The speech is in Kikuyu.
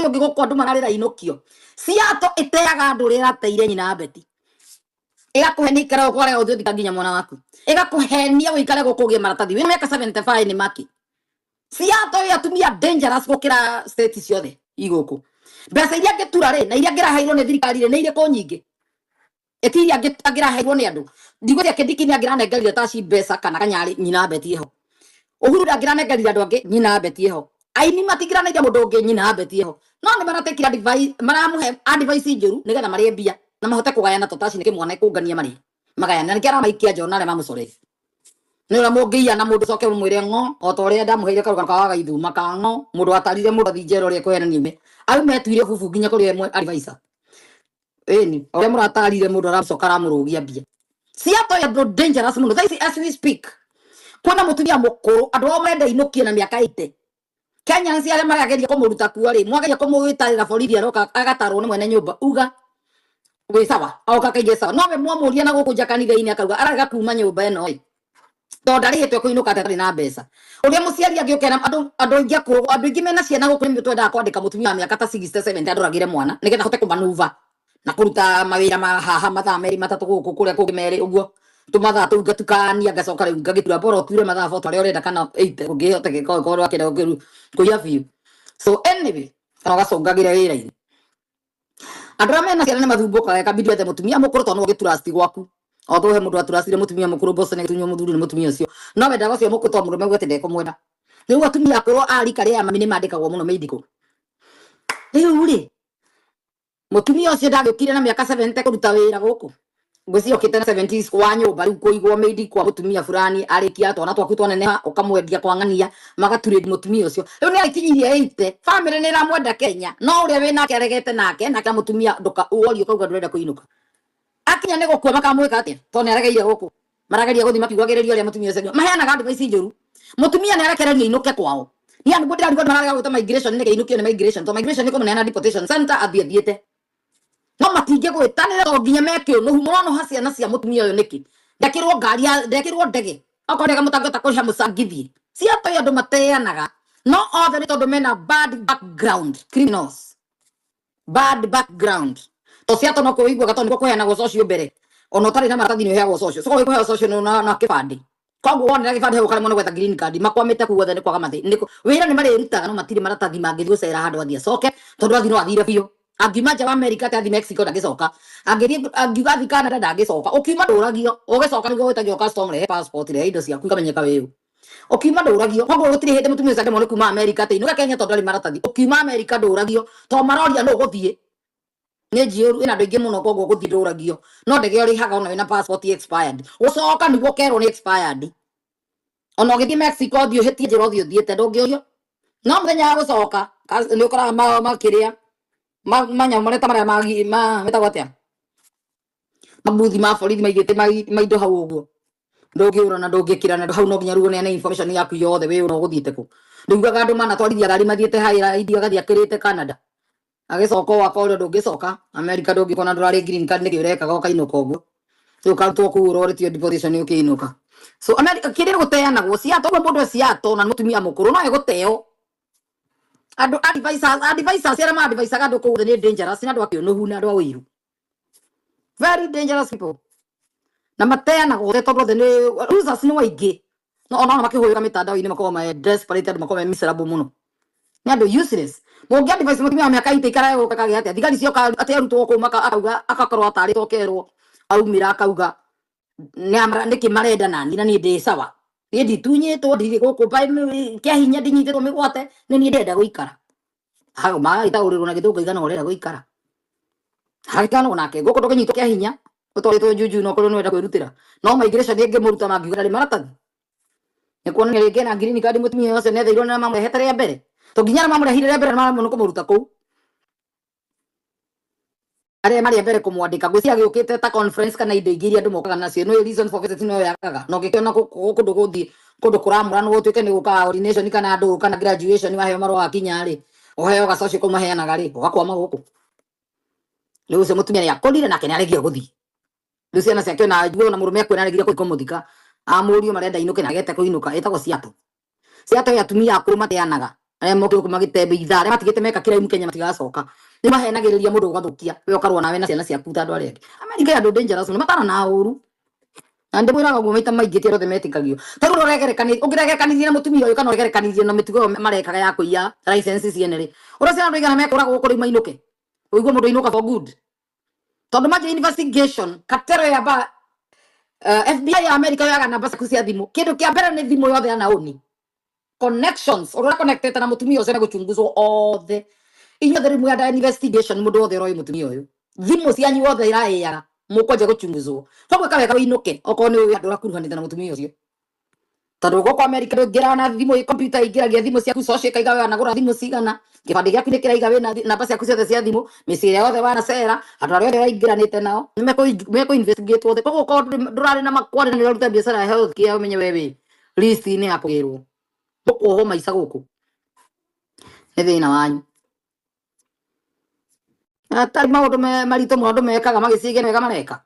Ũngĩ gũkũ andũ mararĩra inũkio. Ciato ĩteaga andũ ũrĩa ĩrateire nyina Beti, ĩgakũhenia ikara gũkũ, arega gũthiĩ ũthika nginya mwana waku, ĩgakũhenia ũikare gũkũ ũgĩe maratathi wĩna mĩaka 75 nĩ maki. Ciato ĩ atumia dangerous gũkĩra state ciothe igũkũ. Mbeca iria angĩtura rĩ, na iria angĩraheirwo nĩ thirikari rĩ, nĩ irĩkũ nyingĩ? Ĩti iria angĩraheirwo nĩ andũ. Ndigwĩria Kindiki nĩ angĩranengerire taci mbeca kana kanyarĩ, nyina Beti ĩho. Uhuru ndangĩranengerire andũ angĩ, nyina Beti ĩho. Aini matingĩraneire mũndũ ũngĩ, nyina Beti ĩho. No nĩ maratekire advice, maramũhe advice njũru nĩgetha marĩe mbia na mahote kũgayana. Totaci nĩ kĩmwana kũngania marĩe magayana, nĩkĩo aramaikia njona arĩa mamũcorete. Nĩ ũrĩa mũngĩiya na mũndũ coke mũmwĩre ng'o, o ta ũrĩa ndamũheire karũgano ka wagaithuma ka ng'o, mũndũ watarire mũndũ athiĩ njera, ũrĩa ekũhenania ume aume etuire bubu nginya kũrĩ ĩmwe advisor. Ĩni o ũrĩa mũratarire mũndũ aracoka aramũrũgia mbia. Ciato andũ dangerous mũno. Thaa ici as we speak, kwĩna mũtumia mũkũrũ andũ ao marenda inũkie na mĩaka 80. Kenyans arĩa marageria kũmũruta kuo rĩ, mwageria kũmũgĩtarĩra borithi, aroka agatarwo nĩ mwene nyũmba, uga wĩ sawa, oka kaige sawa. No we mwamũria na gũkũ nja kanitha-inĩ, akauga ararega kuma nyũmba ĩno ĩ tondũ ndarĩhĩtwo kũinũka, atarĩ na mbeca. Ũrĩa mũciari angĩũkera andũ aingĩ akũrũ, andũ aingĩ mena ciana gũkũ nĩ twendaga kwandĩka mũtumia wa mĩaka ta 60 70 andoragĩre mwana nĩgetha ahote kũmanuva na kũruta mawĩra ma haha mathaa merĩ matatũ gũkũ kũrĩa kũngĩ merĩ ũguo, tũmathaa tũu ngatukania, ngacoka rĩu ngagĩtura bora ũture mathaa 40 arĩa ũrenda kana 80 ũngĩhotekeka, ũkorwo akĩenda kũiya biũ. So anyway, kana ũgacũngagĩre wĩra-inĩ. Andũ arĩa mena ciana nĩ mathumbũkaga, ĩkabidi wethe mũtumia mũkũrũ tondũ nĩwe ũgĩtrust gwaku. Although he mũndũ atrustire mũtumia mũkũrũ, boss nĩ agĩtunywo mũthuri nĩ mũtumia ũcio, no wendaga ũcio mũkũrũ tondũ mũrũme auga atĩ ndekũmwenda. Rĩu atumia akũrũ a rika rĩa mami nĩ mandĩkagwo mũno maid kũ. Rĩu rĩ, mũtumia ũcio ndagĩũkire na mĩaka 70 kũruta wĩra gũkũ, ngwĩciria okĩte na 70s wa nyũmba. Rĩu kũigwo maid kwa mũtumia fulani, arĩkia twana twaku twaneneha, ũkamwendia kwa ng'ania, magaturĩndi mũtumia ũcio. Rĩu nĩ agĩkinyirie 80, family nĩ ĩramwenda Kenya, no ũrĩa wĩ nake aregete nake nake mũtumia ndũka worio ũkauga ndũrenda kũinũka. Akinya nĩ gũkua, makamwĩka atĩa tondũ nĩ aregeire gũkũ? Marageria gũthiĩ makiugagĩrĩria ũrĩa mũtumia ũcio maheanaga advice njũru. Mũtumia nĩ arekererio inũke kwao. Niĩ nĩguo ndĩrarigwo andũ mararega gwĩta migration nĩkĩ, inũkio nĩ migration, tondũ migration nĩ kũmũneana deportation center athiĩ athiĩte, no matingĩgwĩtanĩra to nginya meke ũnũhu. Mũronoha ciana cia mũtumia ũyũ nĩkĩ? Ndekĩrwo ngari ndekĩrwo ndege, okorwo ndege mũtangĩhota kũrĩha mũcangithie. Ciatoi andũ mateanaga, no othe nĩ tondũ mena bad background, criminals, bad background. To ciato no kũiguaga tondũ nĩkuo kũheanagwo social mbere, ona ũtarĩ na maratathi nĩ ũheagwo social. So kũheo social na kĩbandĩ, koguo wonera kĩbandĩ hau ũkaremwo nĩ gwetha green card. Makwamĩte kuu guothe nĩ kwaga mathĩ wĩra nĩ marĩrutaga, no matirĩ maratathi mangĩthiĩ gũcera handũ athiĩ acoke, tondũ athiĩ no athire biũ. Angiuma nja wa America atĩ athiĩ Mexico, ndangĩcoka. Angĩthiĩ, angiuga athiĩ Canada, ndangĩcoka. Ũkiuma ndũragio, ũgĩcoka nĩguo wĩtagio custom, rehe passport, rehe indo ciaku, ikamenyeka wĩũ. Ũkiuma ndũragio, koguo gũtirĩ hĩndĩ mũtumia ũcio angĩremwo nĩ kuma America atĩ inũka Kenya tondũ ndarĩ maratathi. Ũkiuma America ndũragio, tondũ maroria nũ ũgũthiĩ nĩ njiũru ĩna andũ aingĩ mũno, koguo gũthiĩ ndũragio. No ndege ũrĩhaga ona wĩna passport expired, gũcoka nĩguo ũkerwo nĩ expired. Ona ũgĩthiĩ Mexico, ũthiĩ ũhĩtie njĩra, ũthiĩ ũthiĩte, ndũngĩũrio. No mũthenya wa gũcoka nĩ ũkoraga makĩrĩa manyamũ marĩa ta marĩa metagwo atĩa, mabuthi ma borithi maigĩte maindo hau ũguo, ndũngĩũra na ndũngĩkĩra na hau no nginya rĩu ũneane information yaku yothe, wĩ ũna ũgũthiĩte kũ. Ndĩugaga andũ manatwarithia ngari mathiĩte haira agathiĩ akĩrĩte Canada, agĩcoka o akorio, ndũngĩcoka America, ndũngĩkona ndũrarĩ green card, nĩkĩ ũrekaga ũkainũka ũguo? Rĩu ũkarutwo kũu ũrorĩtio deportation ũkĩinũka. So America kĩrĩa gũteanagwo Seattle ũguo, mũndũ e Seattle na nĩ mũtumia mũkũrũ no egũteo. Andũ advisors arĩa ma-advisaga andũ kũu nĩ dangerous, nĩ andũ akĩũnũhu, nĩ andũ a ũiru, very dangerous people, na mateanagwo othe tondũ othe nĩ losers, nĩ waingĩ. No ona makĩhũrĩra mĩtandao-inĩ makoragwo me desperate, andũ makoragwo me miserable mũno, nĩ andũ useless. Mũngĩ advice mũtumia wa mĩaka 80 ikara gũka kagĩa atĩa? Thigari cioka atĩ arutwo kũu akauga akakorwo atarĩtwo, kerwo aumĩra akauga nĩkĩ marenda nani, na niĩ ndĩ sawa, niĩ nditunyĩtwo, ndirĩ gũkũ kĩa hinya, ndinyitĩtwo mĩgwate, nĩ niĩ ndĩrenda gũikara. Hau magagĩtaũrĩrwo na gĩthũngũ igana ũrenda gũikara hagĩkanwo nake gũkũ, ndũkĩnyitwo kĩa hinya, ũtwarĩtwo juju, no korwo nĩwenda kwĩrutĩra. No migration ĩngĩmũruta mangiuga ndarĩ maratathi, nĩ kuonania rĩngĩ ena green card. Mũtumia ũcio nĩetheirwo na mamũrehete rĩa mbere, to nginya arĩa mamũrehire rĩa mbere nĩ nĩ kũmũruta kũu, arĩa marĩ a mbere kũmwandĩka. Ngwĩciria gĩũkĩte ta conference kana indo ingĩ iria andũ mokaga nacio, no reason for visit no yagaga na ũngĩkĩona kũndũ gũthiĩ kũndũ kũramũranwo, gũtuĩke nĩ gũkaga ordination kana andũ kana graduation, waheo marũa wakinya rĩ, ũheo gacocio kau maheanaga rĩ, ũgakwama gũkũ. Rĩu ũcio mũtumia nĩ akũrire nake nĩ aregire gũthiĩ. Rĩu ciana ciake ona njuge ona mũrũme akuona aregire gũthiĩ kũmũthika, amũrio marenda inũke na agete kũinũka. Ĩtagwo Seattle. Seattle ya atumia akũrũ mateanaga. Arĩa mokire gũkũ magĩtembe ithaa, arĩa matigĩte meka kĩraimu Kenya matigacoka. Nĩ mahenagĩrĩria mũndũ ũgathũkia, we ũkarũa nawe na ciana ciaku ta andũ arĩa angĩ. Amerika ĩ andũ dangerous mũno, matara na ũru. Na ndĩmwĩraga ũguo maita maingĩ, ti andũ othe metĩkagio. Ta rĩu ũngĩregerekanirie na mũtumia ũyũ kana ũregerekanirie na mĩtugo ĩyo marekaga ya kũiya license ciene rĩ, ũrĩa ciana andũ aigana mekũragwo gũkũ rĩu mainũke? Ũigue mũndũ ainũka for good. Tondũ manjia investigation, katero ya ba FBI ya America yoyaga namba ciaku cia thimũ. Kĩndũ kĩa mbere nĩ thimũ yothe ya Naomi. Connections, ũrĩa connected na mũtumia ũcio megũchunguzwo othe. Inyuothe rĩu mwĩ under investigation, mũndũ wothe ũroĩ mũtumia ũyũ. Thimũ cianyu othe iraĩaga, mũkwanja gũchunguzwo. Koguo ĩka wega ũinũke, okorwo nĩ ũĩ andũ ũrakuruhanĩte na mũtumia ũcio. Tondũ gũkũ America ndũngĩra na thimũ, computer ĩingĩragia thimũ ciaku, social ĩkaiga we wanagũra thimũ cigana, kĩbandĩ gĩaku nĩ kĩraiga wĩna namba ciaku ciothe cia thimũ, mĩciĩ ĩrĩa yothe wanacera, andũ arĩa othe ũraingĩranĩte nao, nĩ mekũ investigate othe. Koguo okorwo ndũrarĩ na makware na nĩ ũraruta biacara ya health care, ũmenye we wĩ list-inĩ ya kũgĩrwo. Mũkuohwo maica gũkũ. Nĩ thĩna wanyu. Atarĩ maũndũ maritũ mũno andũ mekaga magĩciria wega mareka.